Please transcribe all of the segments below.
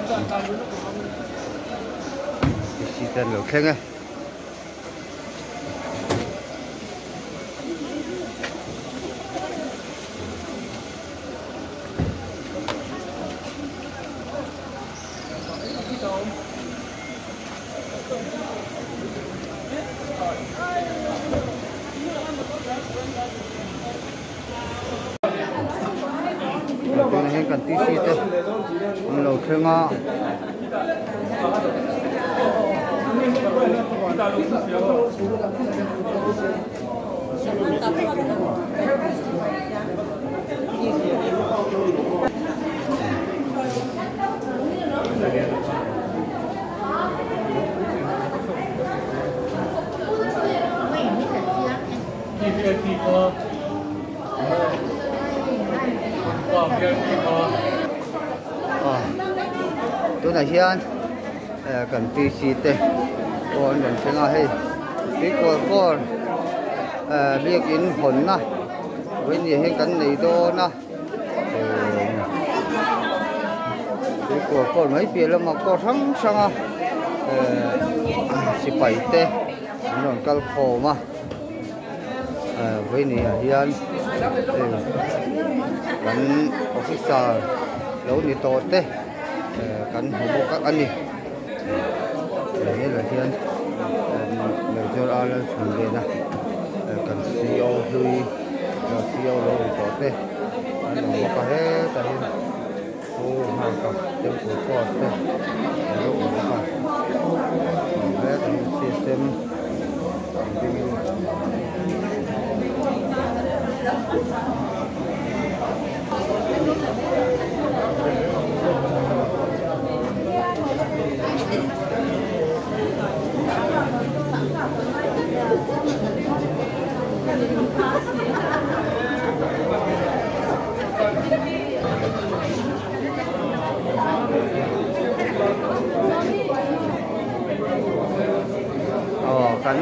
T C te an lo thleng e. Tunah hian kan T C te an lo thleng a. Tunah hian kan T C te pawh an rawn thleng a hei tuikawl kawl biakin hawnna vawiin hian kan nei dawn a. Tuikawl kawl mai piah lamah kawl hrang hrang a sipai te an rawn kal khawm a vawiin ah hian kan officer lo ni tawh te kan hmu bawk a ni helaiah hian major R Lalchhunliana kan C O hlui C O lo ni tawh te an awm bawk a hetah hian Pu Nghaka temple court te an lo awm bawk a hetah hian system an dingin Aw kan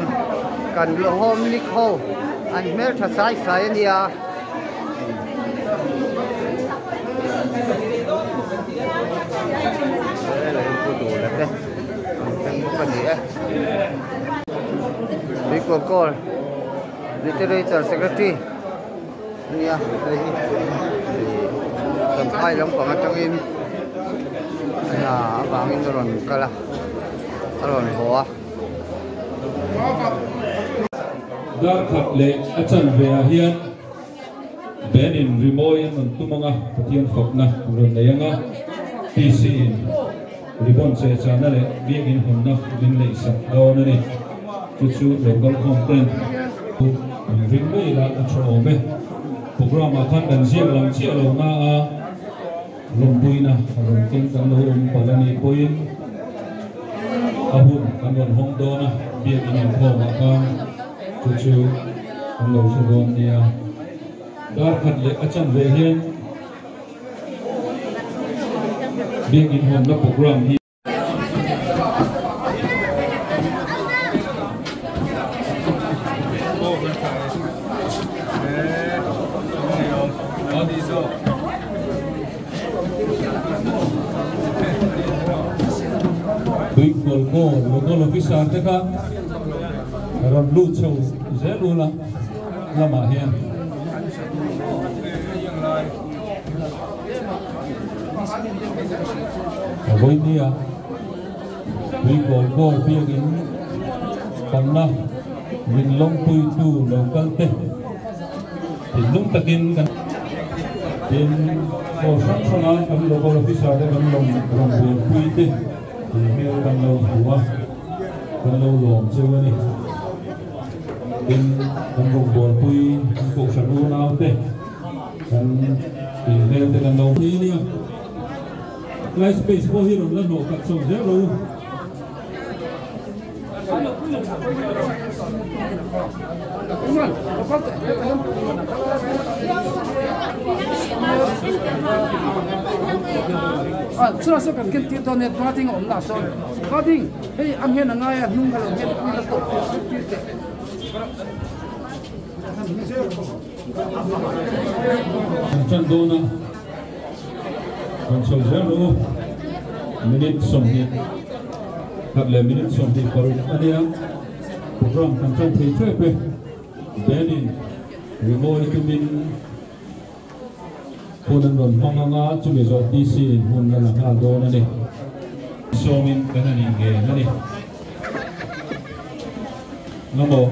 kan home lik ho an hmeltha sai sai a nia. Tuikawl Literature Secretary a nia hei hi Champhai lampang atangin hna avangin a rawn kal a a rawn haw a. Dar khat leh a chanve ah hian Ben in rimawi an rawn tum anga Pathian fakna an rawn nei anga PC in ribbon chehchahna leh biakin hawnna min neih sak dawn a ni. Chu chu local khawm ten an ring mai ila a tha awm e. Programme ah khan kan ziak lam chiah lo na a lawmpuina a rawn keng kan lo awm palh a nih pawhin a hun kan rawn hawng dawn a biakin inkhawm ah khan chu chu kan lo hre dawn nia. Dar khat leh a chanve hian biakin hawnna programme hi. Tuikawl kaw local officer te kha rawn lut chho zel ula lamah hian. Vawinia Tuikawl kaw biakin panna min lawmpuitu lo kal te thinlung takin kan Tin, aw hrang hranga kan local officer te kan lawm rawn buaipui te tih hmel kan lo hmu a, kan lo lawm cheu a ni. Tin, kan rawn buaipui kan kohhran unau te kan tih hmel te kan lo hmu a nia. Tlai space pawh hi rawn la hnawh khat chho zel rawh u. Kan ṭan dawn a, kan chho zel rawh u. Minute 21 leh minute 26 a nia. Program kan tan thei tep e. Benin rimawi tumin hun an rawn hmang anga chumi zawh DC in hun a la nghal dawn a ni. Sawmin kan a nih ngen a ni. Ngamaw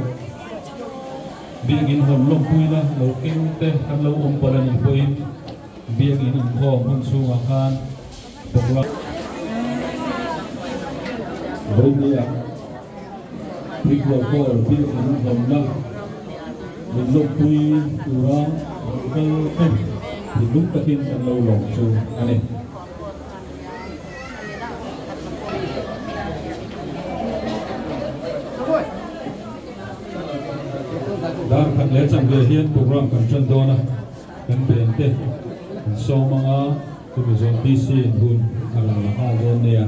biakin hawn lawmpuina lo keng te kan lo awm palh a nih pawhin biakin inkhawm hun chhungah khan program Vawinia Tuikualkawl biakin hawnna min lawmpui tura lo kal te thinlung takin kan lo lawm chu a ni. Dar khat leh chanve hian program kan tan dawn a, kan pen te kan sawm anga chumi zawh DC in hun a rawn la nghal dawn nia.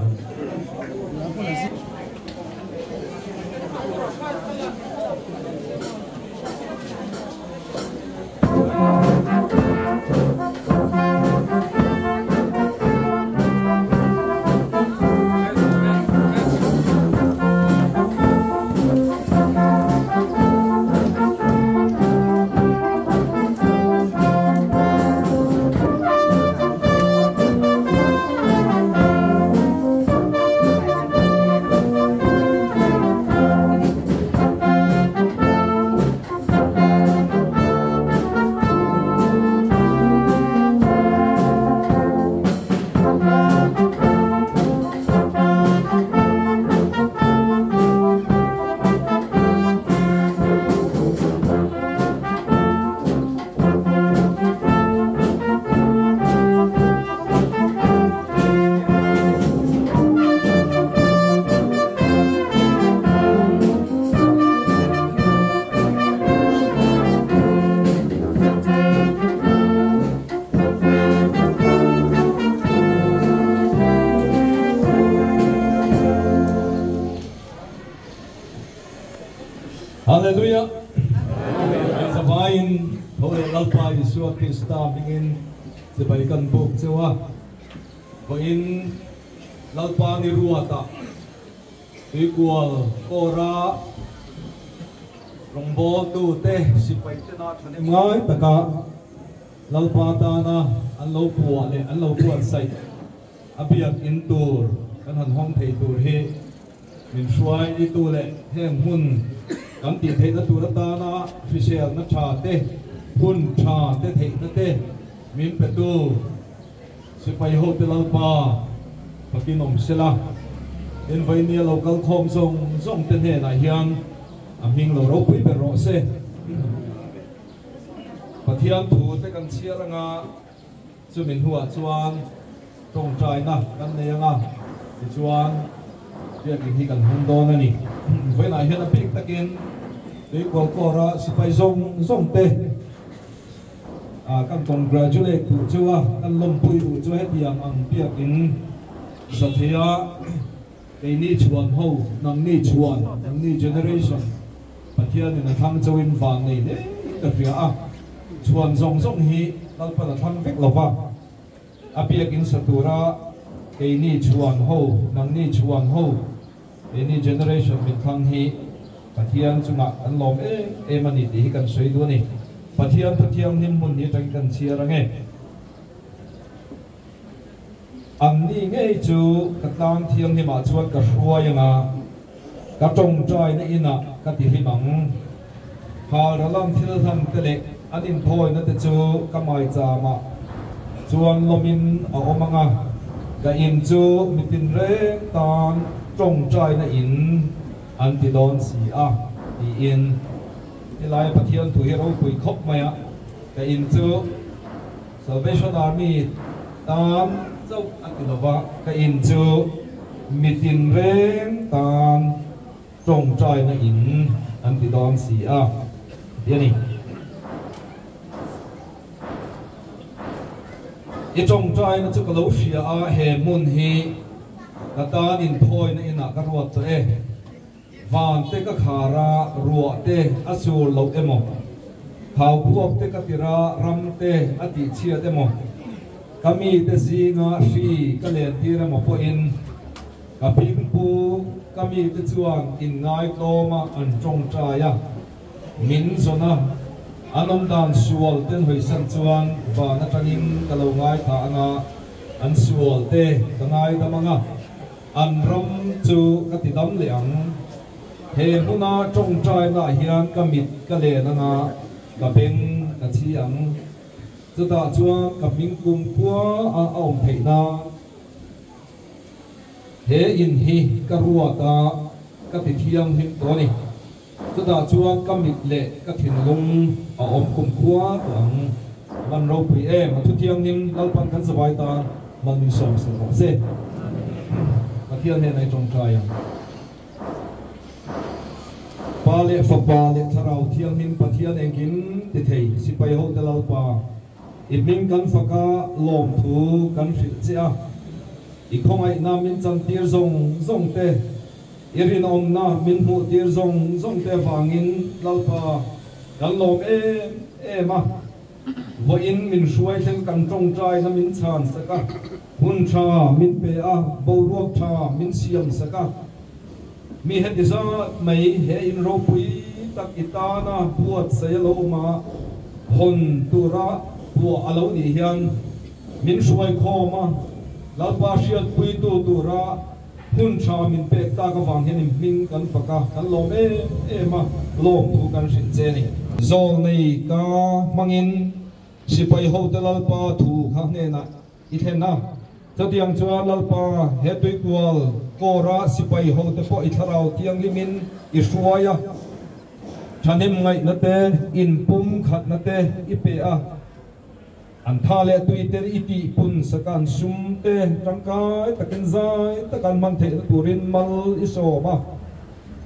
Hallelujah! Zavaiin tho leh Lalpa Isua Krista hmingin chibai kan buk cheu a, vawiin Lalpa ni ruatah Tuikual kawra rawngbawltute sipai tena thahnem ngai taka Lalpa tana an lo puah leh an lo buatsaih a biak in tur kan han hawng thei tur hi min hruai itu leh heng hmun kan tih theihna tur atana hriselna tha te, hun tha te theihna te min petu Sipai hote Lalpa fakin awm sela, in vainia lo kal khawm zawng zawng te hnenah hian a hming lo ropui ber rawh se. Pathian thu te kan chhiar anga chumi hnuah chuan tawngtaina kan nei anga tichuan biakin hi kan hmang dawn a ni. Vawiinah hian a bik takin Tuikualkawra sipai zawng zawng te Kan congratulate duh chu a, kan lawmpui duh chu hetiang ang biakin Sathia keini chhuan ho, nangni chhuan, nangni generation Pathianin a thlang chauhin van nei hle in ka hria a, chhuan zawng zawng hi Lalpan a thlang vek lo va, a biakin sa tura keini chhuan ho, nangni chhuan ho, keini generation min thlang hi Pathian chungah kan lawm em em a ni tih hi kan sawi duh a ni. Pathian Pathianghlim hmun hi atangin kan chhiar ang e. Anni ngei chu ka tlang thianghlimah chuan ka hruai ang a, ka tawngtaina inah ka ti hlim ang. Halralam thil hlam te leh an inthawina te chu ka maichamah chuan lawmin a awm ang a, ka in chu mitin reng tan tawngtaina in an ti dawn si a, tiin helai Pathian thu hi ropui khawp mai a, ka in chu Salvation Army tan chauh a ti lova, ka in chu mitin reng tan tawngtaina in an ti dawn si a, ti a ni. I tawngtaina chu ka lo hria a, he hmun hi ka tan inthawina inah ka ruat tawh e. Van te ka khar a, ruah te a sur loh emaw, thau phuak te ka tir a, ram te a tihchhiat emaw. Ka mite zinga hri ka len tir emaw pawhin ka hmingpu ka mite chuan inngaitlawma an tawngtai a, min zawn a, an awmdan sual ten hawisan chuan van atangin ka lo ngaithla anga an sual te ka ngaidam anga an ram chu ka tidam leh ang. He hmuna tawngtainaah hian ka mit ka len anga ka beng ka chhi ang. Chutah chuan ka hming kum khua a a awm theih nan he in hi ka ruat a, ka ti thianghlim tawh a ni. Chutah chuan ka mit leh ka thinlung a awm kum khua tawh ang. A van ropui em, a thu thianghlim Lalpan kan zavai tan malminsawm sel rawh se. Pathian hnenah i tawngtai ang. Pa leh Fapa leh Thlarau Thianghlim Pathian engkim ti thei sipai hote Lalpa, i hming kan fak a, lawmthu kan hrilh che a, i khawngaihna min chantir zawng zawng te, i rinawmna min hmuhtir zawng zawng te avangin Lalpa kan lawm em em a. Vawiin min hruai thleng kan tawngtaina min chhan sak a, hun tha min pe a, boruak tha min siam sak a. Mi heti zat mai he in ropui tak i tana buatsaih a lo awm a, hawn tura buah a lo nih hian min hruai khawm a, Lalpa hriatpuitu tura hun tha min pek tak avang hian in hming kan fak a, kan lawm em em a, lawmthu kan hrilh che a ni. Zawlnei ka hmangin sipai hote Lalpa thu kha hnenah i thlen a, chutiang chuan Lalpa he tuikual kawra sipai hote pawh i thlarau thianghlimin i hruai a, thahnem ngaihna te, inpum khatna te i pe a. An tha leh tui te i tih pun sak a, an sum te tangkai takin zai taka an hman theihna turin mal i sawm a.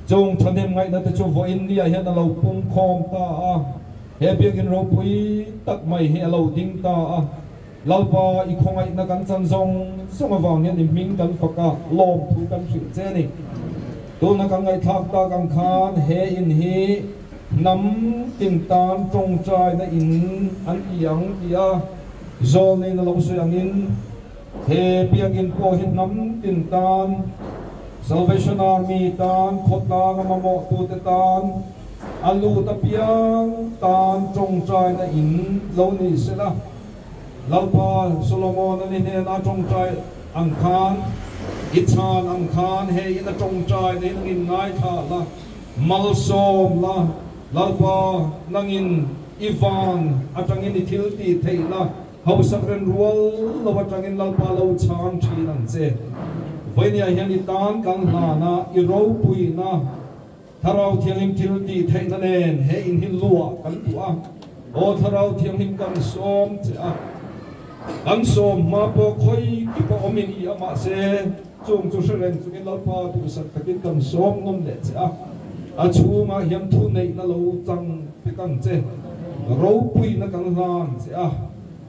Chung thahnem ngaihna te chu vawiin ni ah hian a lo pung khawm ta a, he biakinn ropui tak mai hi a lo ding ta a. Lalpa i khawngaihna kan chan zawng zawng avang hian i hming kan fak a, lawmthu kan hrilh che a ni. Tuna kan ngaihthlak tak ang khan he in hi Hnam tin tan tawngtaina in an ti ang ti a, Zawlnein a lo sawi angin he biakinn pawh hi hnam tin tan, Salvation Army tan, khawtlang a mamawhtute tan, a lut apiang tan tawngtaina in lo ni sela. Lalpa Solomon-a ni hnena tawngtai ang khan, i chhan ang khan he in a tawngtaina hi nangin ngaithla la. Malsawm la, Lalpa, nangin i van atangin i thil tih theih la, hausak ren rual lo atangin Lalpa lo chhang thin ang che. Vawinia hian i tan kan hlan a, i ropuina, Thlarau Thianghlim thil tih theihna nen he in hi luah kan duh a, Aw Thlarau Thianghlim kan sawm che a, kan sawm hma pawh khawi kip a awm in i a mahse, Chung chu hre reng chungin Lalpa duhsak takin kan sawm nawm leh che a, a chhungah hian thuneihna lo chang vek ang che, ropuina kan hlan che a,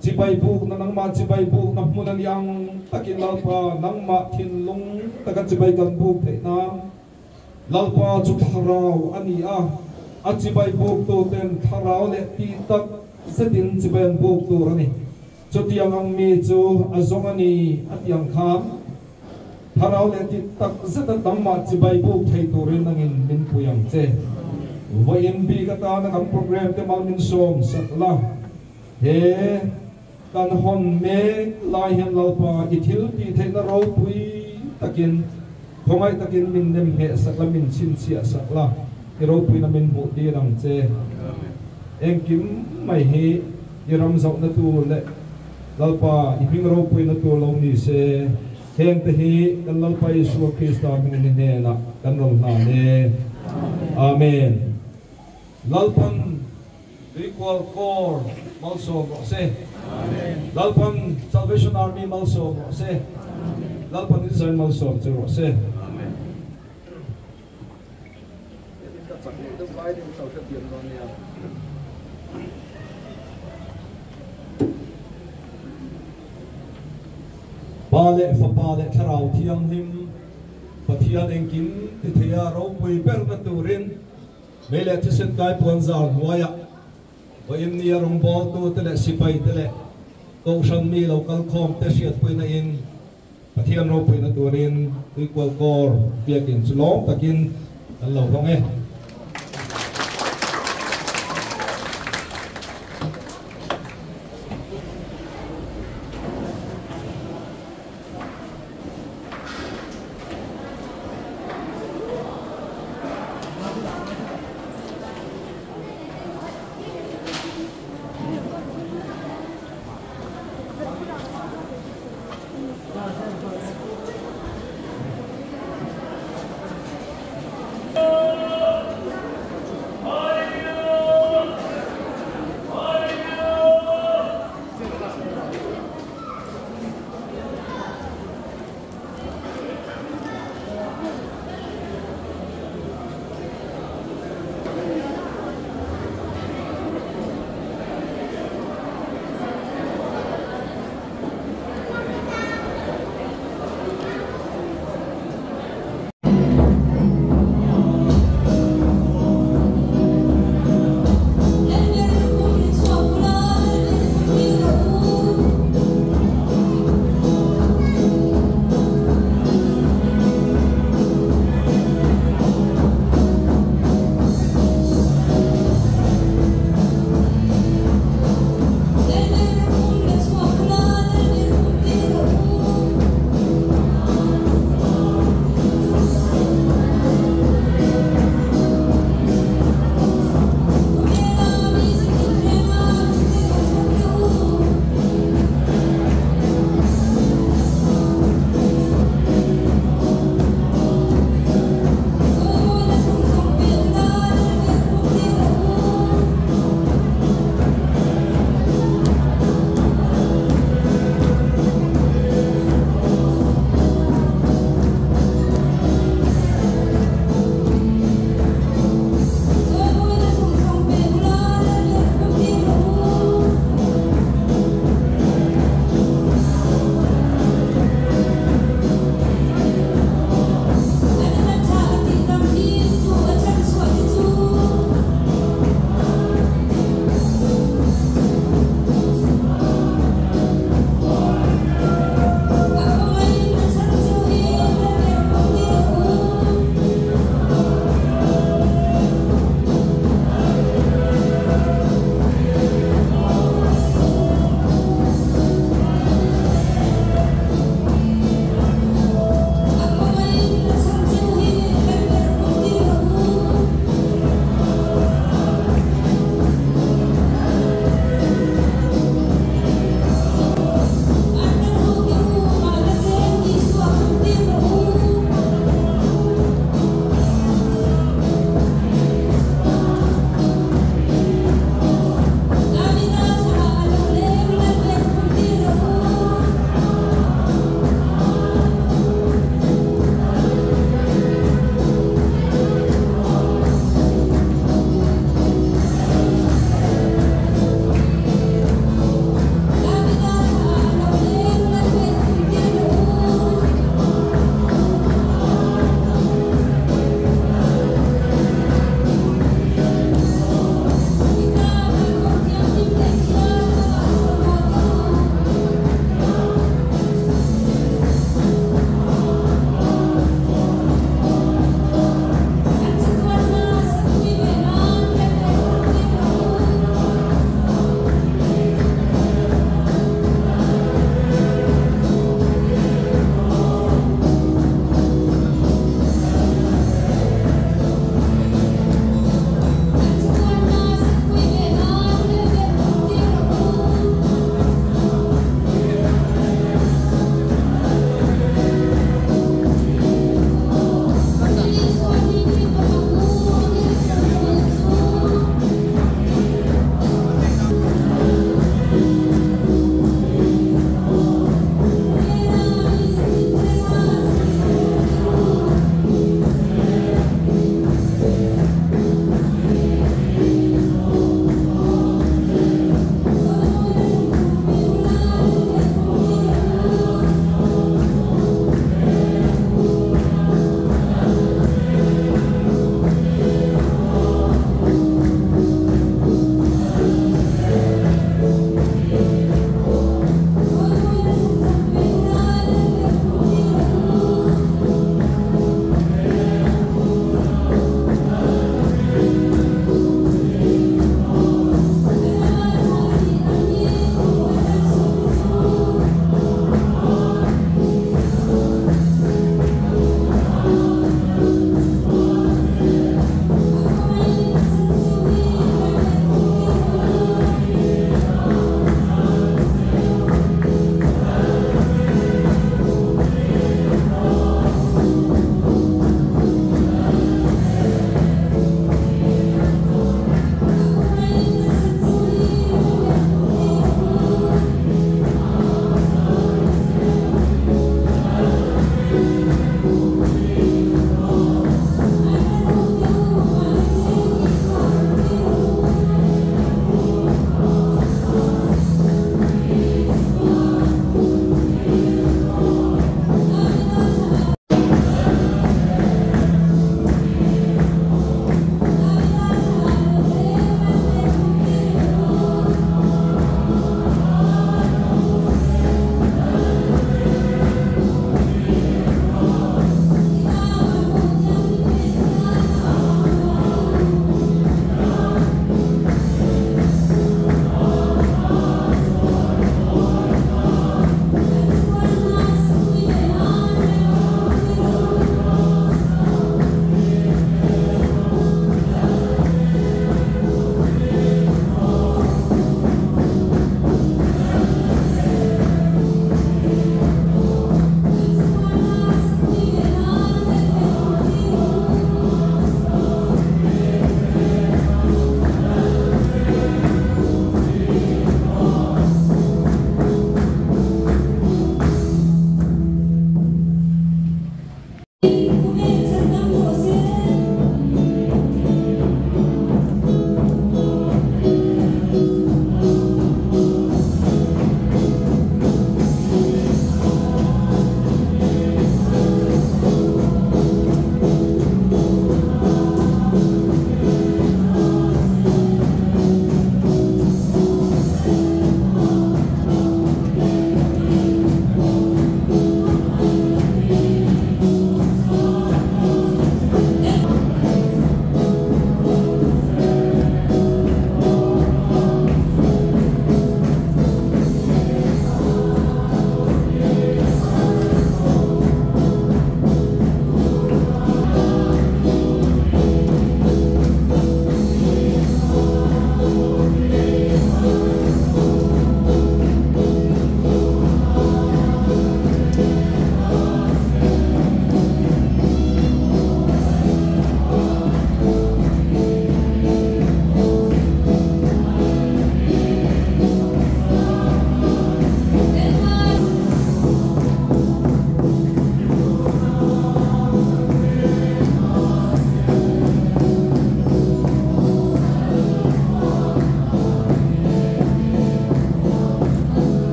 chibai bukna nangmah chibai bukna hmun a ni ang takin Lalpa nangmah thinlung taka chibai kan buk theih nan Lalpa chu thlarau a ni a, a chibai buktu ten thlarau leh tih tak zetin chibai an buk tur a ni. Chutiang ang mi chu a zawng a ni a ti ang khan Thlarau leh ti tak zeta dangmah chibai buk thei turin nangin min pui ang che. Vawiin bik atana kan program te mal min sawm sak la. He kan hawn mek lai hian Lalpa i thil tih theihna ropui takin khawngaih takin min nem ngheh sak la, min chhinchhiah sak la, i ropuina min hmuh tir ang che. Engkim mai hi. I ram zauhna tur leh Lalpa i hming ropuina tur lo ni se, hengte hi kan Lalpa Isua Krista hmingin i hnenah kan rawn hlan e. Amen. Lalpan Tuikual Corps malsawm rawh se. Lalpan Salvation Army malsawm rawh se. Lalpan Israel malsawm che rawh se. Pa leh Fapa leh Thlarau Thianghlim Pathian engkim ti theia ropui berna turin mei leh thisen kai puan zar hnuaiah vawiin nia rawngbawltute leh sipaite leh. Kohhran mi lo kal khawm te hriatpuina in Pathian ropuina turin Tuikual Kawr biakin chu lawm takin kan lo hawng e.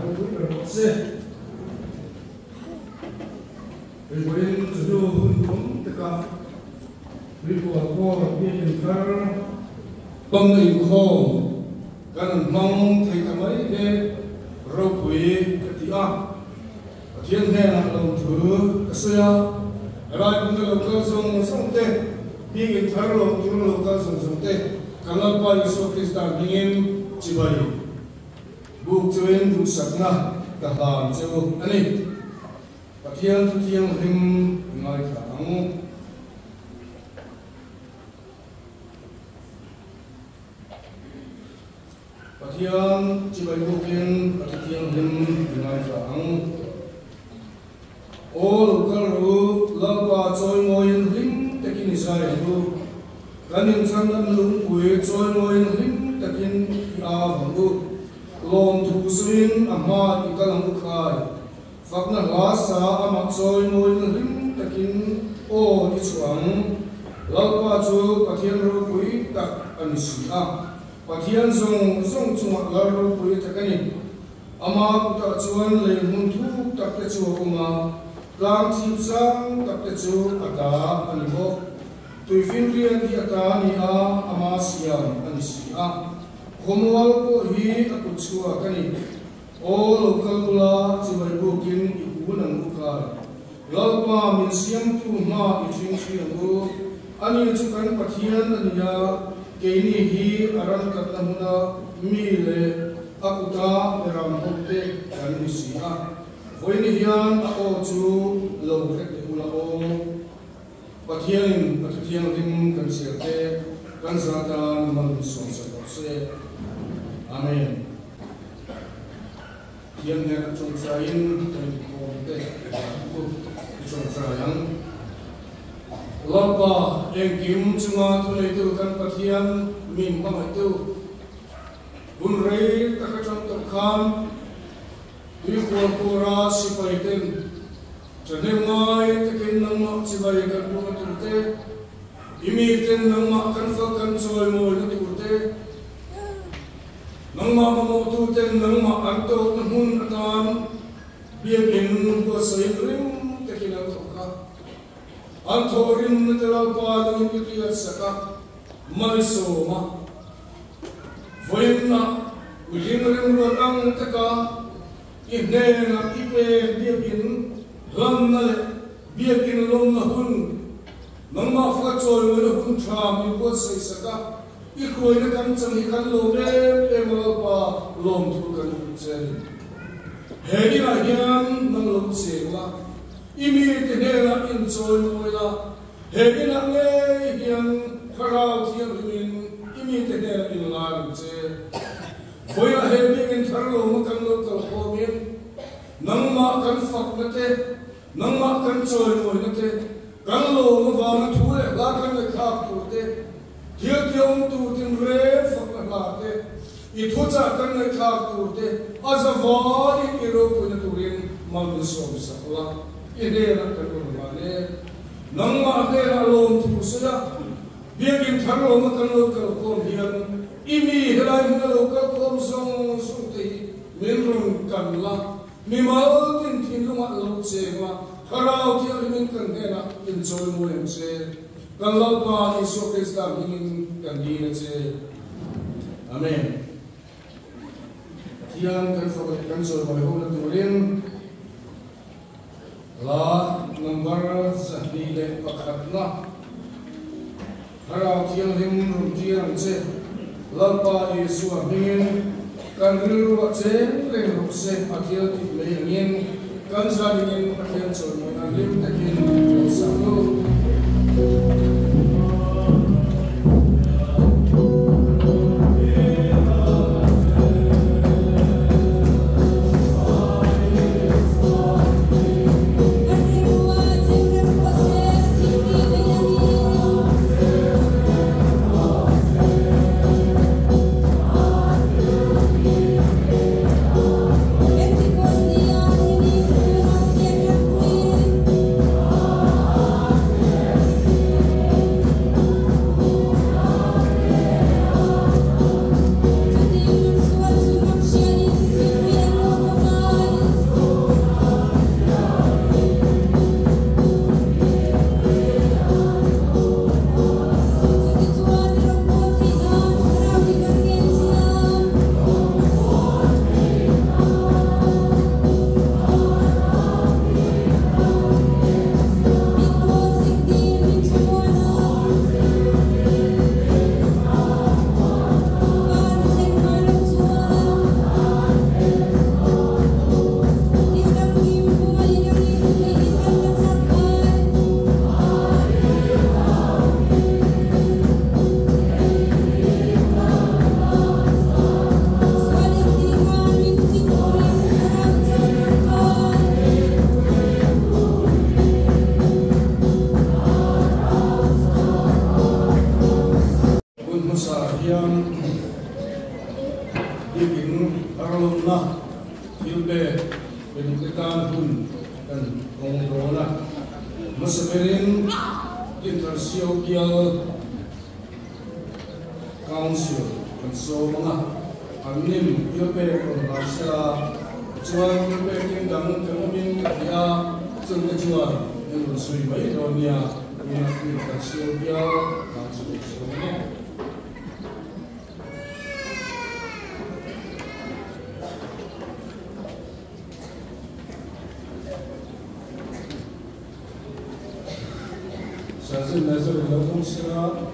ropui ber rawh se. Ribuain chawhnu hun awm takah Ribual pawh biakin thar pawmna inkhawm kan rawn hmang thei ta mai he ropui ka ti a. Pathian hnenah lawmthu ka sawi a, Raipuna lo kal zawng zawng te, biakin thar lawm tur lo kal zawng zawng te, kan Lalpa Isua Krista hmingin chibai buk chuin duhsakna ka hlan che u a ni. Pathian thu thianghlim i ngaithla ang. Pathian chibai bukin a thu thianghlim i ngaithla ang. Aw lo kal rawh u, Lalpa chawimawiin hlim takin i zai ang u. Kan inchhan lungpui chawimawiin hlim takin i av ang u. Lawmthu sawiin a hma i kal ang u khai. Fakna hla sa amah chawimawiin hlim takin aw i chhuah ang. Lalpa chu Pathian ropui tak a ni si a. Pathian zawng zawng chungah lal ropui tak a ni. Ama kutah chuan lei hmun thuk tak te chu a awm a, tlang chhip sang tak te chu a ta a ni bawk. Tuifinriat hi a ta a ni a, ama siam a ni si a. Khawmual pawh hi a kut chhuak a ni. Aw lo kal ula, chibai bukin i kun ang u kai. Lalpa min siamtu hma i ṭhingṭhi ang u. Ani chu kan Pathian a ni a, keini hi a ram tlatna hmuna mi leh a kuta miram hawpte kan ni si a. Vawiin hian a aw chu lo hre teh ula aw. Pathianin a thuthianghlim kan chhiar te kan za tan mal min sawmsak rawh se. Amen. Thiam nen a tawngtaiin kan inkhawm te u i tawngtai ang. Lalpa, engkim chunga thuneitu kan Pathian min hmangaihtu, hun rei tak atang tawh khan Tuihual kawra sipai ten thahnem ngai takin nangmah chibai kan buka tur te, i mi ten nangmah kan fak kan chawimawina tur te, nangmah mamawhtu ten nangmah an tawkna hmun atan biakinn buatsaih rim takin an thawk a, an thawhrimna te Lalpa nangin i riatsak a, malsawm a. Vawiinna mihring rimruat ang taka i hnenah i pek biakinn hlanna leh biakinn lawmna hun, nangmah fa chawimawina hun tha min buatsaih sak a, i hruaina kan chang hi kan lawm em em a Lalpa lawmthu kan hmu che a ni. He inah hian nang lo cheng la, i mite hnenah inchawimawi la, He inah ngei hian Thlarau Thianghlimin i mite hnenah in ngai ang che. Vawiah he biakinn thar lo ma kan lo kal khawmin nangmah kan fakna te, nangmah kan chawimawina te, kan lawm avanga thu leh hla kan ngaihthlak tur te, thil tiawmtu tinreng fakna hla te, i thuchah kan ngaihthlak tur te a zavaiin i ropuina turin mal min sawmsak la, i hnenah kan rawn hlan e. Nangmah hnenah lawmthu sawi a, biakinn thar lawma kan lo kal khawm hian i mi helai hmuna lo kal khawm zawng zawng te hi min rawn kan la, mimal tin thinlungah lo cheng la, Thlarau Thianghlimin kan hnenah inchawimawi ang che. Kan Lalpa Isua Krista hmingin kan dil a che. Amen. Pathian kan fak leh kan chawimawi ho na turin Hla number 201 na Thlarau Thianghlim rawn tir ang che, Lalpa Isua hmingin kan rilru a cheng reng rawh se, a thil tih mai angin kan zaningin Pathian chawimawi nan hlim takin lo sak u. Midang te tan hun kan hawng dawn a. Hmasa berin Dinthar Sio Bial Council kan sawm ang a, an nim thilpek rawn hlan sela, tichuan thilpek tin dang kan awmin ka ti a, chungte chuan min rawn sawi mai dawn nia, tunah Dinthar Sio Bial Council kan sawm ang e. Sergeant Major in lo dawng sela.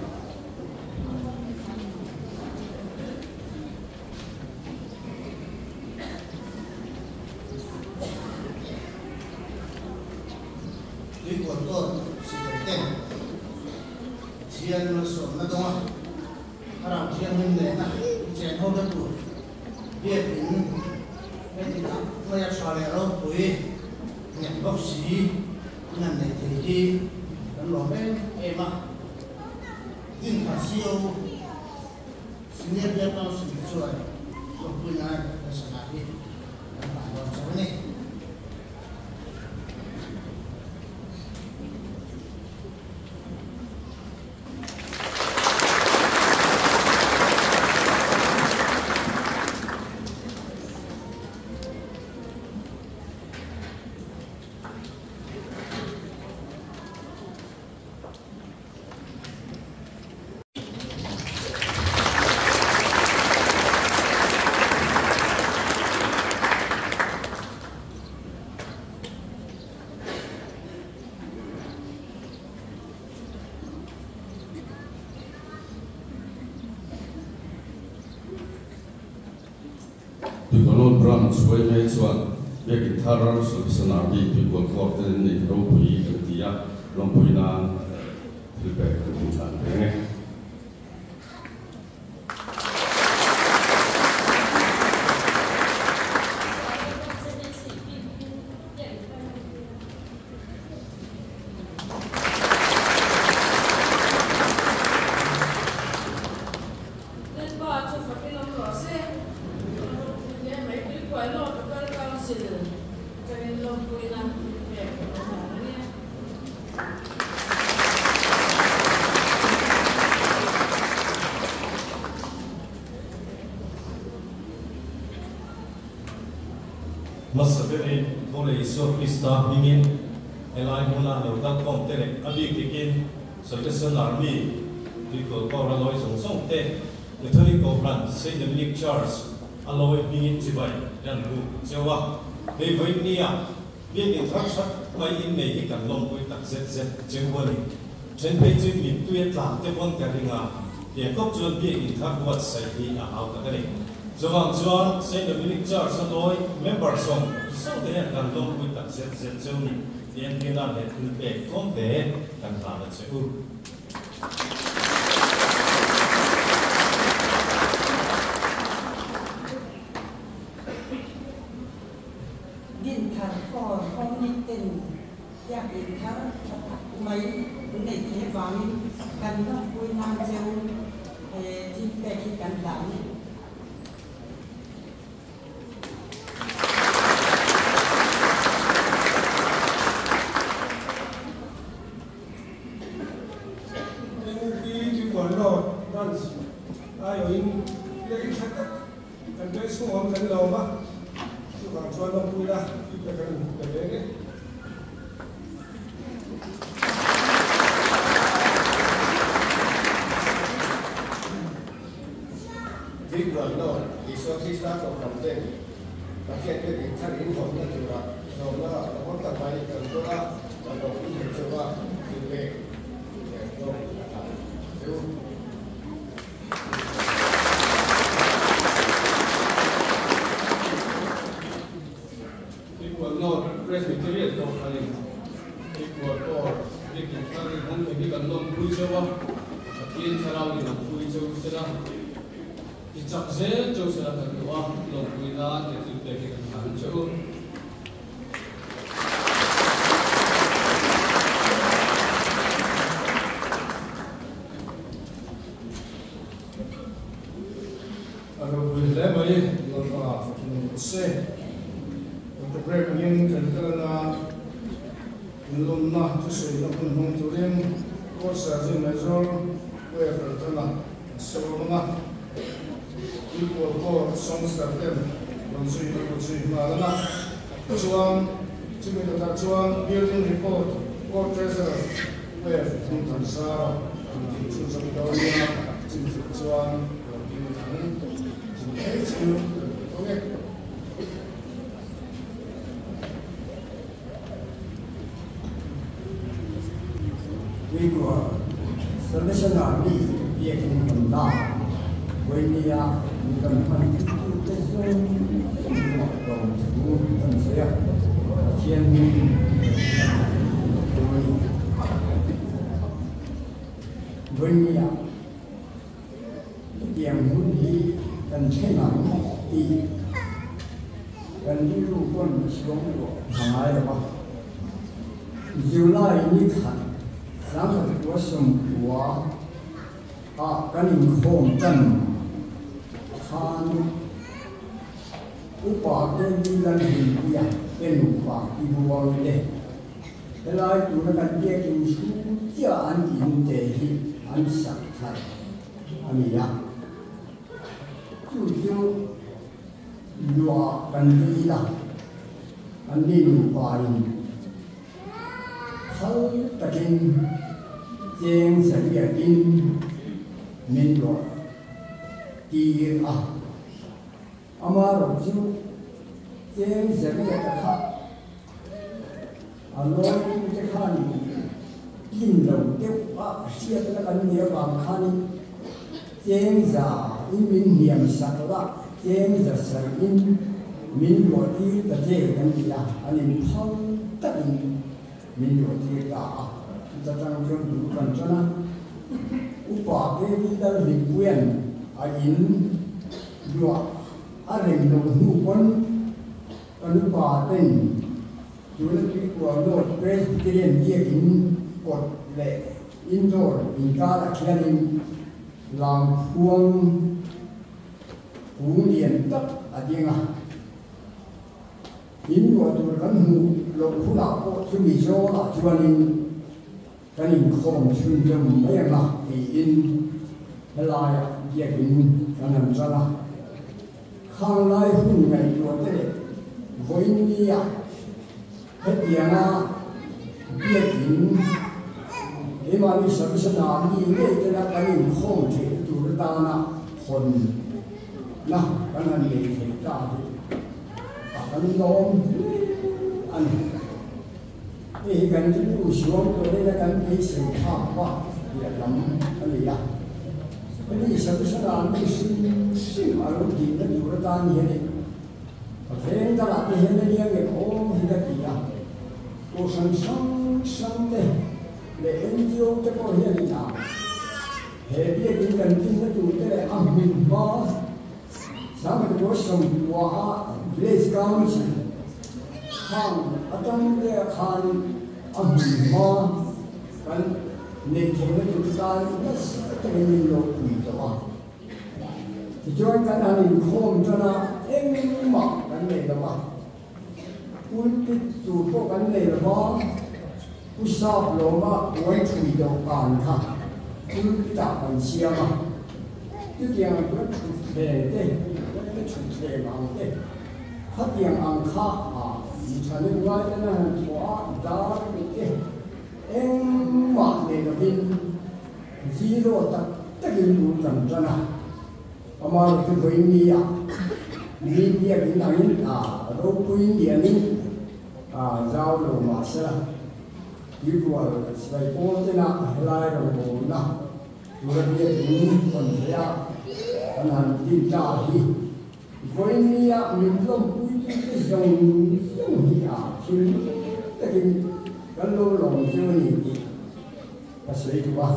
Tuikual tawt sipai ten Pathian malsawmna dawnga Thlarau Thianghlim nena chen ho na tur biakin heti tak maia tha leh ropui nghet bawk si in han nei thei hi kan lawm em em a. Dinthar CEO Senior Bial Council te chuan lawmpui nan kan sana hi kan hlan dawn chauh a ni. Tuikawlawt Branch yma chuan Biakin Thar Salvation Army Tuikawl Corps te nei ropui kan ti a, lawmpui nan thil pek kan tih dan reng e. Lalpa chu fakin awm rawh se. Ropui hle mai Tuikuai Lord Local Council atangin lawmpuina pek a awm ang a nia. Hmasa berin Thawle Isua Krista hmingin helai hmuna lo kal khawm te leh a bik takin Salvation Army tuikawl power a lawi zawng zawng te Catholic Kohhran Saint Dominic Church a lawi hmingin chibai an buk cheu a. Hei vawinia biakin thar that mai innei hi kan lawmpui tak zet zet cheu a ni. Then phei chu mittui a tlan te pawn ka ring a, Jacob chuan biakin thar buatsaih hi a hau tak a ni. Chuvang chuan Saint Dominic Church a lawi member zawng zawng te hian kan lawmpui tak zet zet cheu ni tih an rin a leh thil pek tlawm te kan hlan a che u. Dinthar Corps Omni ten Biakin thar tha tak mai nei thei avangin kan lawmpui nan cheu he thil pek hi kan hlan a ni. NUP Tuikual North Branch aiawhin biakin tha tak kan veng chhung awm kan lawm a, chuvang chuan lawmpuina feedback kan inhmu ta reng e. Tuikual North Isua Krista Kohhran ten Pathian biakin thar inhawmna tura sawmna a awm tak mai kan dawn a, kan ropui thei chauh a, feedback leh hlawm a hlan che u. Tuikual North Presbyterian Kohhranin Tuikual Corps biakin thar in hawng thei hi kan lawmpui chauh a, Pathian thlarau in awmpui chauh sela, ti chak zel chauh sela kan duh a, lawmpui nan he thil pek hi kan hlan chauh u. A ropui hle mai, Lalpa fakin awm rawh se. Break angin kan kal anga, inlawmna thusawi na hun hmang turin Court Sergeant Major Wave Ralthanga an sawm anga, Tuikual Court Songster ten rawn zui an rawn zui nghal anga, chuan chumi khatah chuan Building Report Court Treasurer Wave Hmingthansara rawn tih chhunzawm dawn nia, chumi zawh chuan rawn ding ang chu mai chu kan ti tawng e. Tuikual Salvation Army biakin kan ta Vawinia mi kan hman tute zawng zawng lawm thu kan sawi a, Pathian hming kan sawi a ni. Vawinia Hetiang hun hi kan thleng ang tih kan rilru pawn a suang luah a ngai lo a. July ni khat sangkhat 99 ah kan inkhawm tan khan upa te Milan Hlimpuia te nupa i buang te Helai tuna kan biakin chu chiah an in te hi an sak thar a ni a, chu chu luah kan dil a, an ni nupa in phal takin cheng zariatin min luah tir a. Amaherawh chu cheng zariata kha A lawitute khanin tlin lo deuh a hriatna kan nih avang khanin cheng za in min hniam sak la, cheng za sarh in min luah tir ta che kan ti a, an in phal takin min luah tir ta a. Chuta tang chuan bul kan tan a, Upa KV Lalhlimpuia'n a in luah a rem lo hnu pawn Kan upa ten tuna Tuikual North Presbyterian biakin kawt leh indoor inkarah khianin langphuang kung lian tak a ding a. In luah tur kan hmuh loh hunah pawh chumi zawlah chuanin kan inkhawm chhunzawm mai ang a tiin helaiah biakin kan han tan a. Khang lai hun ngaihtuah te leh vawinia hetianga biakin keimahni Salvation Army ngei tena kan inkhawm theihna tur atana hawn na kan han nei thei ta hi a kan lawm hle a ni. Hei hi kan rilru suam tawh leh la kan beisei phak va piah lam a ni a. Hemi Salvation Army hrim hrim a lo dinna tur atan hianin ka veng dangah te hian a nia nge awm hi ka ti a. Kohhran hrang hrang te leh NGO te pawh hianin a he biakin kan dinna tur te leh a hmun hma Sangkhat 90 a Village Council khang atang te khan a hmun hma kan neih theihna tur tan nasa takin min lo pui tawh a. Tichuan kan han inkhawm tan a, engmah kan nei lo va, pulpit tur pawh kan nei lo va, Pu Sap lawma puan thui dawhkan kha pulpit ah kan siam a. Chutiang chuan thutthleng te, te thutthleng ang te, khatiang ang kha a mi thahnem ngai ten a han thawh a, dar tih te engmah nei lovin zero tak takin bul kan tan a. Amaherawhchu vawiin ni ah mi biakin angin a ropui lianin a zau lo mahsela tuikual sipai pawl tena helai rawngbawlna Tura biakin rawn theih a, kan han tin ta hi vawinia min lawmpuitute zawng zawng hi a thil takin kan lo lawm chu a ni tih ka sawi duh a.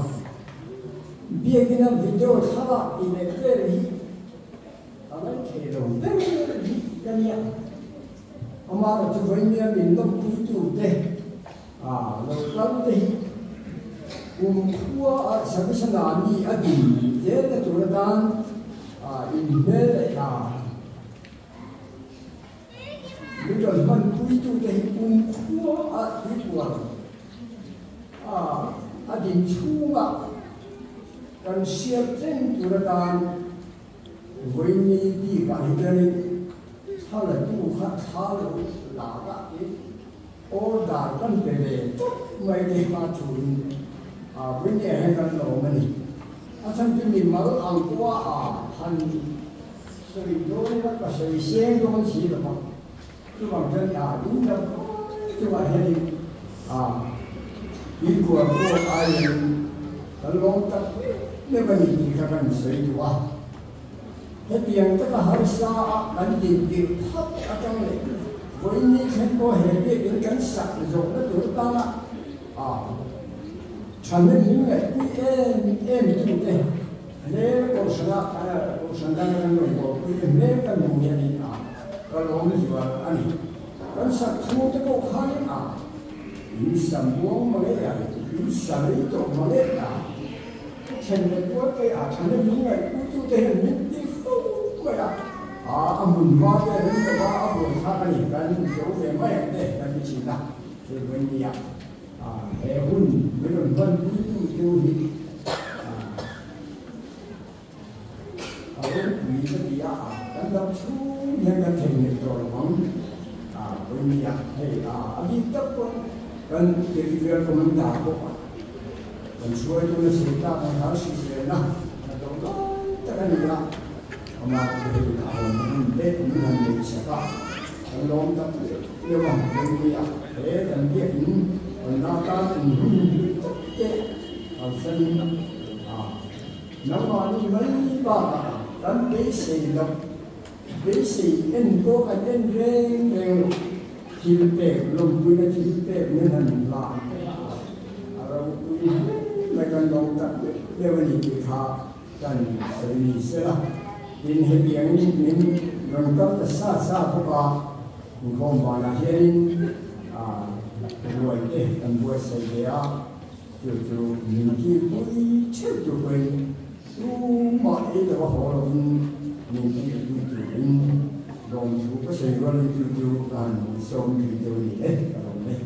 Biakina video thlalak tih leh vel hi ka ngaithei lo ber hi ka nia. Amaherawhchu vawinia min lawmpuitute A lo kal te hi kum khua a Salvation Army a din zel na tur atan inhmel leh a mi rawn hman. man pui tu te hi kum khua a tuikual a a din chhunga kan hriat reng tur atan vawiini bikah hi chuanin thla la tu kha thla lo la ka tih order kan pe ve tawp mai te kha thuin a vawiini ah hian kan lawm a ni. A chhan chu mimal ang pawha a han sawi dawn ila ka sawi seng dawn si lo va, chuvang chuan a ding dam khawp chungah hianin a tuikual pawh aiin kan lawm tak meuh meuh a ni tih kha kan sawi duh a. Hetiang taka harsa a kan dintir phak atang leh vawiin ni thleng pawh he biakin kan sak zawhna tur tana a thahnem min ngaihpui em em tute hmel kohhrana kohhran danga kan rawn bawlpui te hmel kan hmuh hianin a ka lawm zual a ni. Kan sak chhungte pawh khanin a in sa muang mange a, in sa rei tawh mange a. Then leh kual te a thahnem min ngaihpuitute hian min ti fo mai a, a hmun hma te rem lo a, a buai thlak a ni, kan zo ve mai ang te kan ti thin a, chu vawi nia he hun min rawn hmanpuitu chu hi a ropui ka ti a, kan dam chhung hian kan theihnghilh tawh lo ang, vawi nia hei a bik tak pawh kan Territorial Commander pawh a. Kan hruaitu na si tlak ang kha hriselna a to lai tak a ni a, amah chu hei a hawn hun te min han neih sak a, kan lawm tak leh leuh a, Remmi a he kan biakin kan la tan in hun hlut tak te kalsanin a nangmahni mai bakah kan beisei loh beisei en pawh kan en reng reng lo. Thil pek lawmpuina thil pek min han hlan te kha a ropui hle mai kan lawm tak deuh deuh a ni tih kha kan sawi ni sela. Tin, hetiangin min rawn kal ta sa sa bawk a, inkhawm vanah hianin ruai te kan buatsaih ve a, chu chu min kilpui theuh tur pawhin Tumah ei lo a haw lovin min kilpui turin lawmthu ka sawi rualin chu chu ka han sawm zui deuh a ni e, ka lawm e.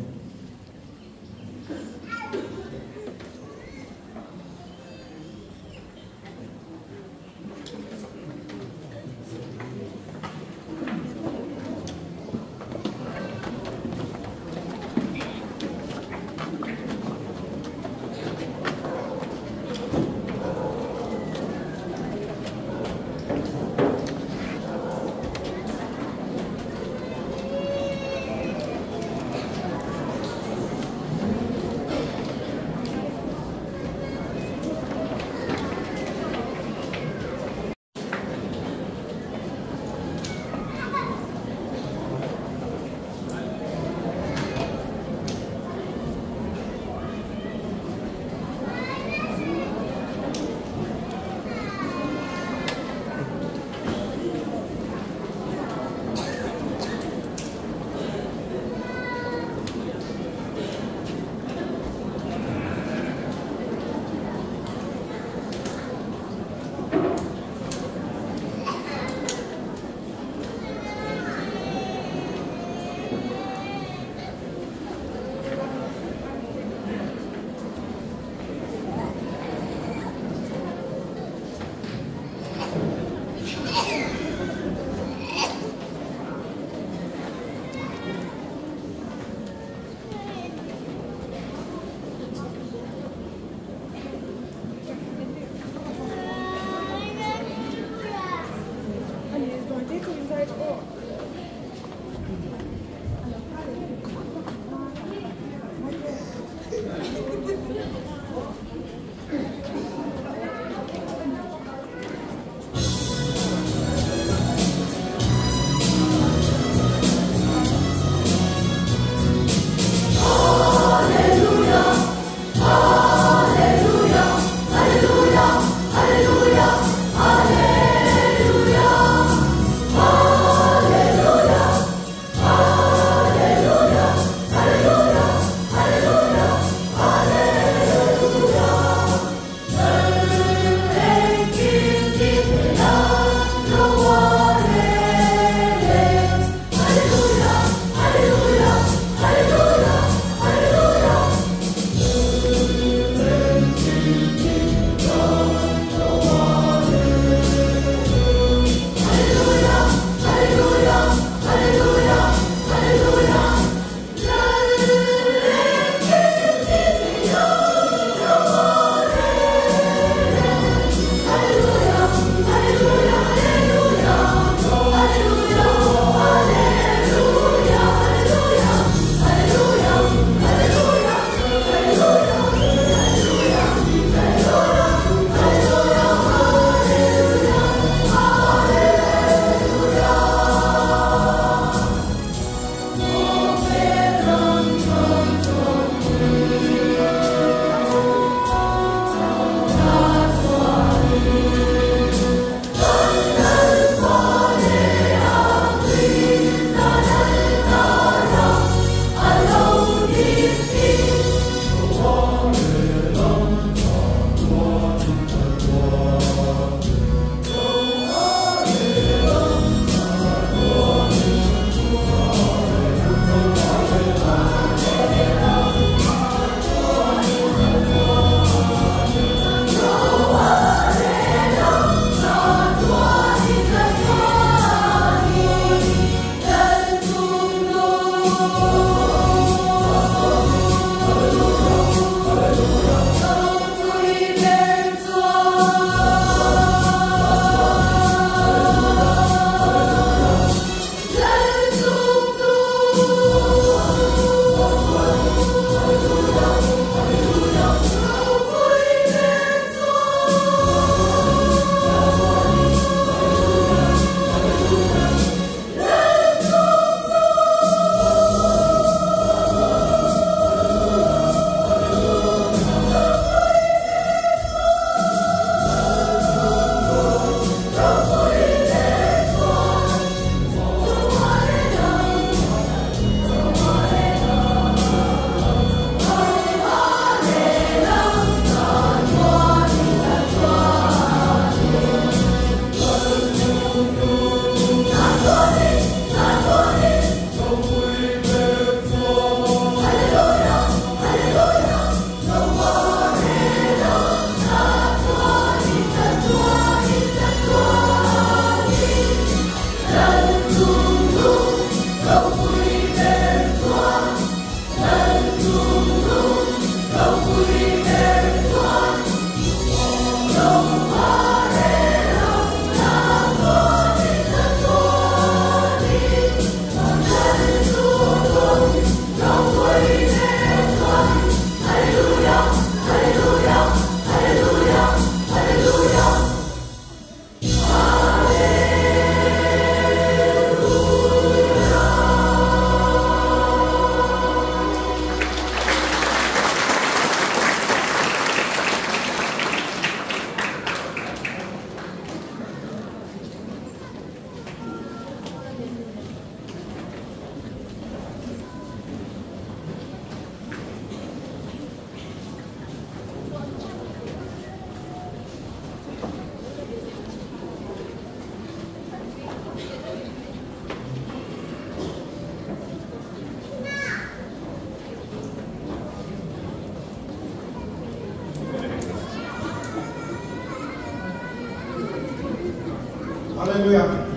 Hallelujah.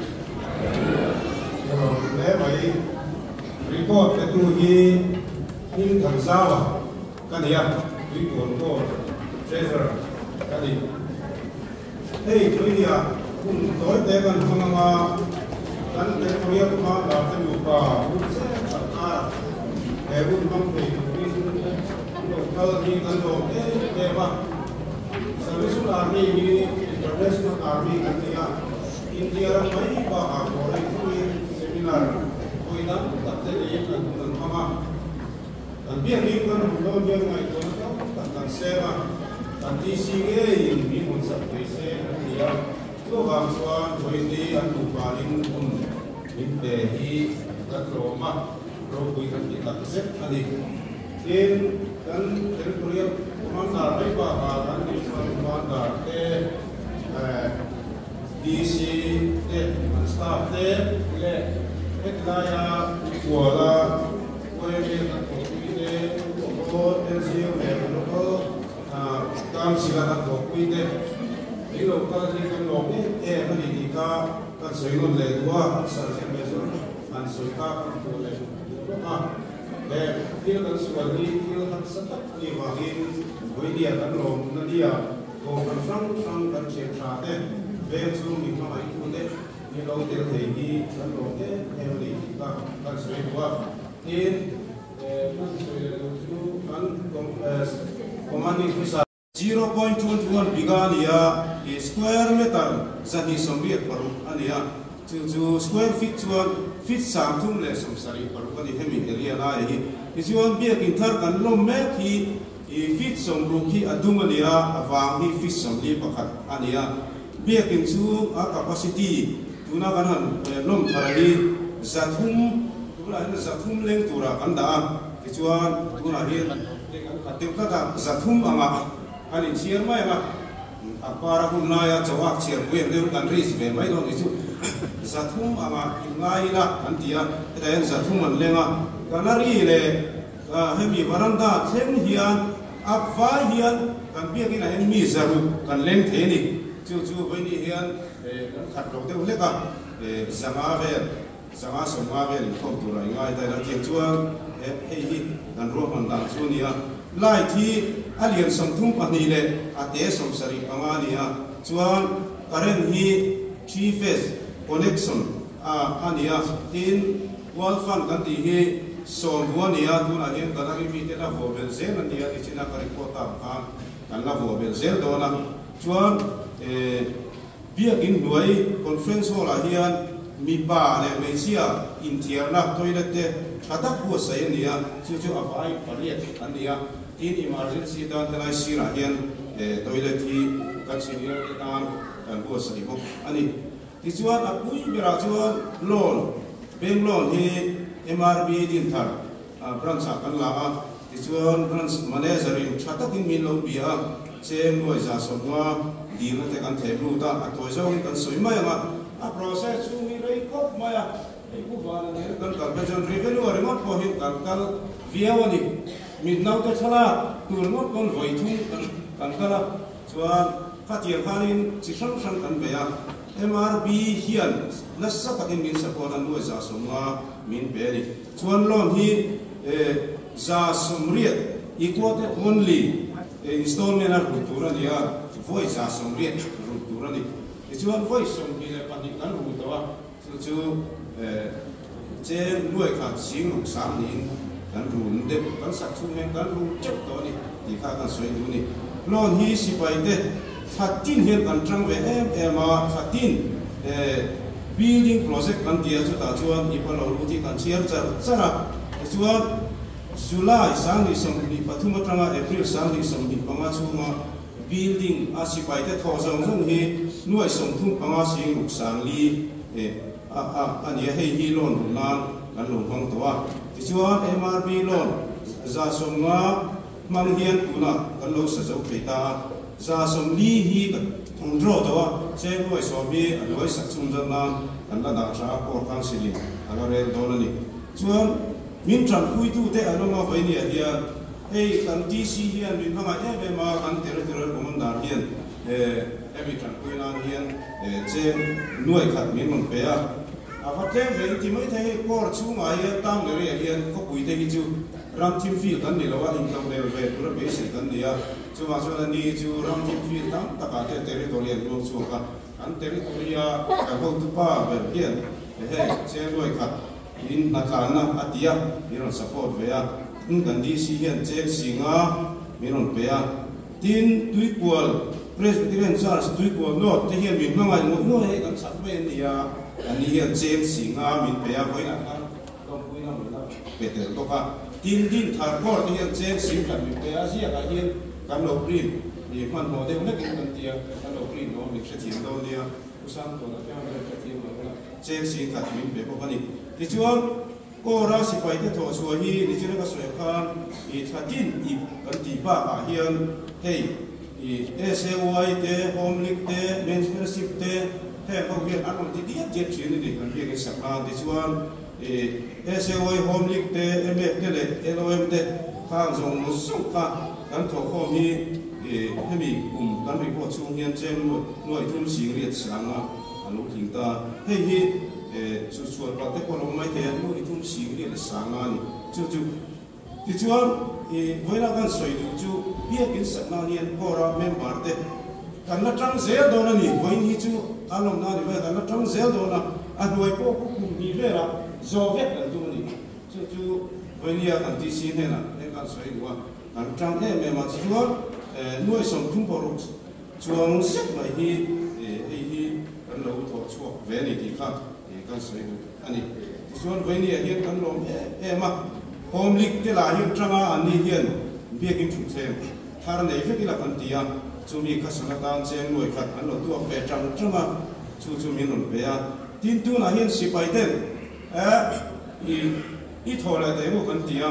Hle mai report pe tu hi hming than zau a ka ni a, Tuikawl Court Treasurer ka ni. Hei Tuinia hun tawi te kan hmang anga kan Territorial Commander te nupa hun zet khat kar he hun hmang thei turin lo kal hi kan lawm em em a. Salvation Army hi International Army kan ni a, India ram mai bakah foreign thlengin seminar hawi dang tak te niin an hun an hmang a. Kan biakin kan hmu dawn hian ngaihtuahna tam tak kan seng a, kan DC ngeiin min hawn sak thei se an ti a, chuvang chuan vawiin an nupain hun min pe hi kan tlawm a, ropui kan ti tak zet a ni. Tin, kan Territorial Commander mai bakah kan Divisional Commander te, DC te, an staff te leh hetilaia Kuala YMA kan thawhpui te, Local NGO leh Local Council a kan thawhpui te, lei local hi kan lawm em em a ni tih kha kan sawi nawn leh duh a, an sarhziah leh zawng an sawi kha kan hmuh leh duh bawk a. He thil kan sual hi thil harsa tak a nih vangin Vawinia kan lawm na nia kohhran hrang hrang kan thian tha te, veng chhung mi hmangaihtu te ni lo tel thei hi kan lawm em em a ni tih kha kan sawi duh a. Tin, kan sawi leh duh chu kan commanding officer, 0.21 biga a ni a, i square meter 286 a ni a, chu chu square feet chuan feet 376 a ni hemi area lai hi. Tichuan biakin thar kan lawm mek hi i feet 60 hi a dum a ni a, a vang hi feet 41 a ni a. Biakin chu a capacity tuna kan han lawm thar hi 300, tunah hian 300 leng turah kan dah a, tichuan tunah hian Kan deuh tlat a, 300 anga kan inchhiar mai ang a, a para hun laia chawak chhiar pui ang deuhin kan risk ve mai dawn tih chu 300 anga inngai ila an ti a, hetah hian 300 an leng a, gallery leh hemi varanda thleng hian a vai hian kan biakinah hian mi 600 kan leng thei a ni, chu chu vawiini hian kan khat lo deuh hlek a, 500 vel. 550 vel inkhawm tura i ngai daih a, tiang chuan hei hi kan ruahman dan chu a ni a. Light hi a lian 32 leh a te 75 a ni a, chuan current hi three phase connection a ni a, tin wall fan kan tih hi 10 a ni a, tunah hian gallery mite la vuah belh zel a ni a, nichina ka report ah khan kan la vuah belh zel dawn a, chuan Biakin hnuai conference hall ah hian mipa leh hmeichhia inthiarna toilet te tha tak buatsaih a ni a, chu chu a vai pariat an ni a, tin emergency tan helai sirah hian toilet hi kan senior te tan kan buatsaih bawk a ni. Tichuan a pui berah chuan loan, bank loan hi MRB Dinthar branch ah kan la a, tichuan branch manager in tha takin min lo bia a, cheng 150,000 dilna te kan theh lut a, a tawi zawngin kan sawi mai ang a, a process chhung hi rei khawp mai a, hei pu Vana nena kan kal phei chuan revenue ringawt pawh hi kan kal viau a ni, mit naute thlalak tur ringawt pawn vawi thum kan kal a, chuan khatiang khanin chi hrang hrang kan bei a. MRB hian nasa takin min support a, 150,000 min pe a ni. Chuan loan hi 80% equated monthly installment a rulh tur a ni a, vawi 80% rulh tur a ni. Tichuan vawi 22 kan rulh tawh a, chu chu cheng 1,600 niin kan rul deuh, kan sak chhung hian kan rul teuh tawh a ni tih kha kan sawi duh a ni. Loan hi sipai te thla tin hian kan tang ve em em a, thla tin building project kan ti a, chutah chuan i pa lo lut hi kan chhiar char char a, tichuan July 2023 atanga April 2025 chhunga building a sipai te thawh zawng zawng hi 35,604 a ni a, hei hi loan rulh nan kan lo hmang tawh a, tichuan MRB loan 50% hmang hian tunah kan lo sa zo thei ta a, 40% hi kan thawng draw tawh a, cheng 10,000 hi a hnuai sak chhung zawt nan kan la dah tha a, Core Council in a la rel dawn a ni. Chuan min tanpuitute an awm a, vawinia hian hei kan DC hian min hmangaih em em a, kan Territorial Commander hian Hemi tanpui nan hian cheng nuai khat min rawn pe a, a va tlem ve inti mai thei hei court chhungah hian town area hian khawpui te hi chu ram thim field kan ni lo a, intodelh ve tura beisei kan ni a, chuvang chuan ani chu ram thim field tam takah te territory an luang chhuak a, kan territory a kan hotupa ber hian hei cheng nuai khat in hnatlanna a ti a, min rawn support ve a, tin kan DC hian cheng singa min rawn pe a. Tin, Tuikual Presbyterian Church, Tuikual North te hian min hmangaih ngawih ngawih hei kan chak mai an ni a, an ni hian cheng singa min pe a, vawiinah khan lawmpuina min la pe tel bawk a. Tin, Din Thar Court te hian cheng sing khat min pe a, ziakah hian kan lo print ih hmanhmawh deuh hlekin kan ti a, kan lo print lo a min hrethiam dawn nia, Pu Sangtuana te hian hrethiam lo ila cheng sing khat min pe bawk a ni. Tichuan. Kawra sipaite thawh chhuah hi nichina ka sawi khan i thla tin ip kan tih bakah hian hei i SAY te, Home League te, Men's Fellowship te heng ho hian an rawn ti diat diat thin a ni kan biakin sak nan tichuan i SAY, Home League te, MF te leh LOM te khang zawng zawng kha kan thawhkhawm hi i hemi kum kan report chhung hian cheng nuaih thum sing riat sanga a lo tling ta. Hei hi chu chhuat palh te pawh lo mai thei a, nu i thum sing riat leh sanga a ni. Chu chu tichuan i vawilah kan sawi duh chu biakin sak nan hian Kawra member te kan la tang zel dawn a ni. Vawiin hi chu a lawmna a ni mai a, kan la tang zel dawn a, a hnuai pawh khu kum hnih velah zawh vek kan tum a ni. Chu chu vawinia kan TC hnenah heng kan sawi duh a, kan tang em em a. Tichuan nuai 36 Chuang zet mai hi hei hi kan lo thawh chhuak ve a ni tih kha kan sawi duh a ni. Tichuan Vawinia hian kan lawm em em a, Home League te lah hian tanga an ni hian biakin thutthleng thar nei vek ila kan ti a, chumi kha sana tan cheng nuai khat an lo tuak ve tang tang a, chu chu min rawn pe a. Tin tunah hian sipai ten i thawh leh teh u kan ti a,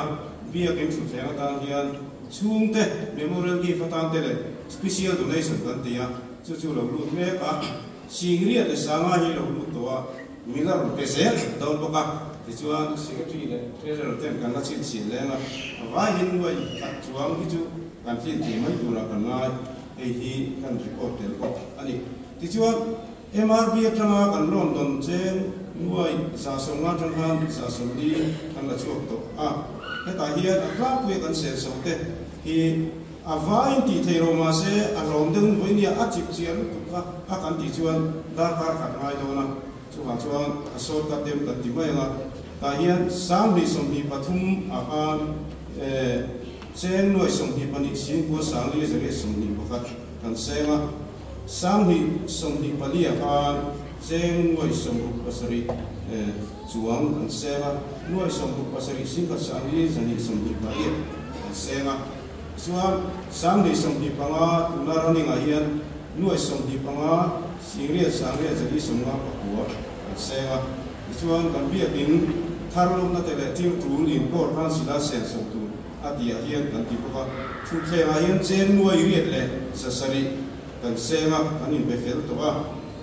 biakin thutthleng atan hian Chhungte memorial gift atan te leh special donation kan ti a, chu chu lo lut mek a, Singriat leh Sanga hi lo lut tawh a, min la rawn pe zel dawn bawk a, tichuan Secretary leh Treasurer ten kan la chhinchhiah leng a, a vaiin nuai khat chuang hi chu kan tlin thei mai turah kan ngai, hei hi kan record tel bawk a ni. Tichuan MRB atanga kan loan dawn cheng nuai 150 atang khan 140 kan la chhuak tawh a, hetah hian a tlangpuia kan sel so te hi a vain tih thei ro mahse a hlawm deuhin vawinia a chip chiah lutuk kha a kan tih chuan darkar khat ngai dawn a, chuvang chuan a short cut deuh kan ti mai ang a, tah hian 2023 ah khan cheng nuai 22 singkua sangli 121 kan seng a. 2024 ah khan cheng nuai 67 chuang an seng a, nuai 67 singkhat sangli 128 an seng a. Tichuan 2025 tuna running ah hian nuai 25 singriat sangriat 159 an seng a. Tichuan kan biakin thar lawmna te leh thil tul in court khan sila sen sawm tur a tih ah hian kan ti bawk a. Thutthleng ah hian cheng nuai riat leh 700 kan seng a, kan inpe fel tawh a.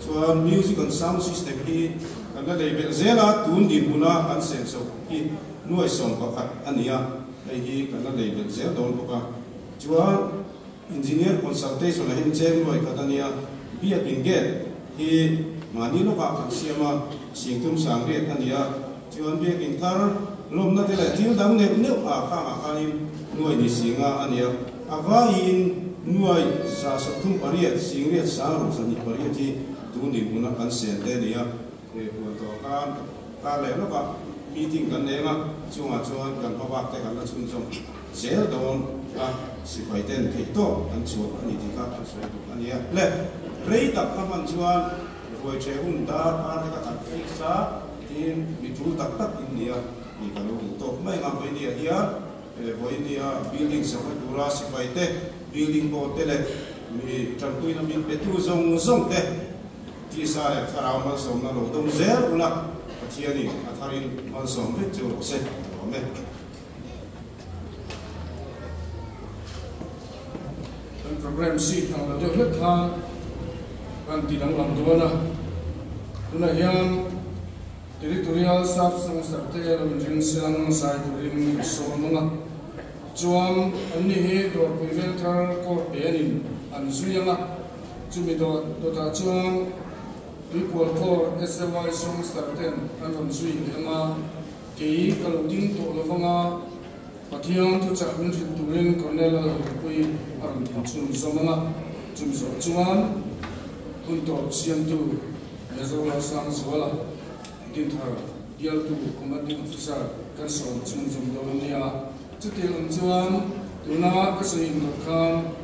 Chuan music and sound system hi kan la lei belh zel a, tun dinhmuna kan sen chhoh hi nuai 11 a ni a, hei hi kan la lei belh zel dawn bawk a. Chuan engineer consultation ah hian cheng nuai khat a nia, biakin gate hi mahni lawkah kan siam a, singthum sang riat a ni a. Chuan biakin thar lawmna te leh thil dang neuh neuh ah khangah khanin nuai ni singa a ni a, a vaiin nuai 138 sing riat sang ruk 28 hi tun dinhmuna kan sen te a ni a, he huan tawh khan kar leh lawkah meeting kan nei anga chungah chuan kan hmabak te kan la chhunzawm zel dawn a, sipai ten theih tawk kan chhuah a ni tih kha kan sawi duh a ni a. Le rei tak ka hman chuan ruai ṭhe hun dar ar te kha kan fix a. Tin, mi tul tak tak in nia tih ka lo duh tawk mai ang a, vawinia hian vawinia building sakna tura sipai te, building board te leh mi tanpuina min petu zawng zawng te tisa leh thlarau malsawmna lo dawng zel ula, Pathianin a tharin malsawm vek chu rawh se, a lawm e. Kan program sheet ang lo deuh hlek khan kan ti danglam dawn a, tunah hian Territorial Staff Sponsor te lo inring siang zai turin kan sawm ang a, tichuan anni hi Dawrpui Vengthar Court benin an zui ang a. Chumi dawt dawtah chuan Tuikual Corps SAY Songster ten an rawn zui leh ang a, kei ka lo ding tawh lo vang a, Pathian thuchah min hrilh turin Colonel Lalhawlpui a rawn din chhun zawm ang a, chumi zawh chuan hun tawp siamtu Major Lalsangzuala Dinthar bialtu Commanding Officer kan sawm chhun zawm dawn nia. Chutiang ang chuan tuna ka sawi inrawt khan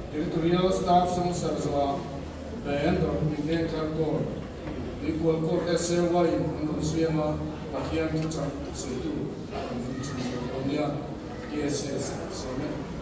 Territorial Staff Songster zawhah Band Ropui Vengthar Corps, Tuikual Corps SAY in an rawn zui ang a, Pathian thuchah sawitu an rawn chhun zawm dawn nia. TSS sawm e.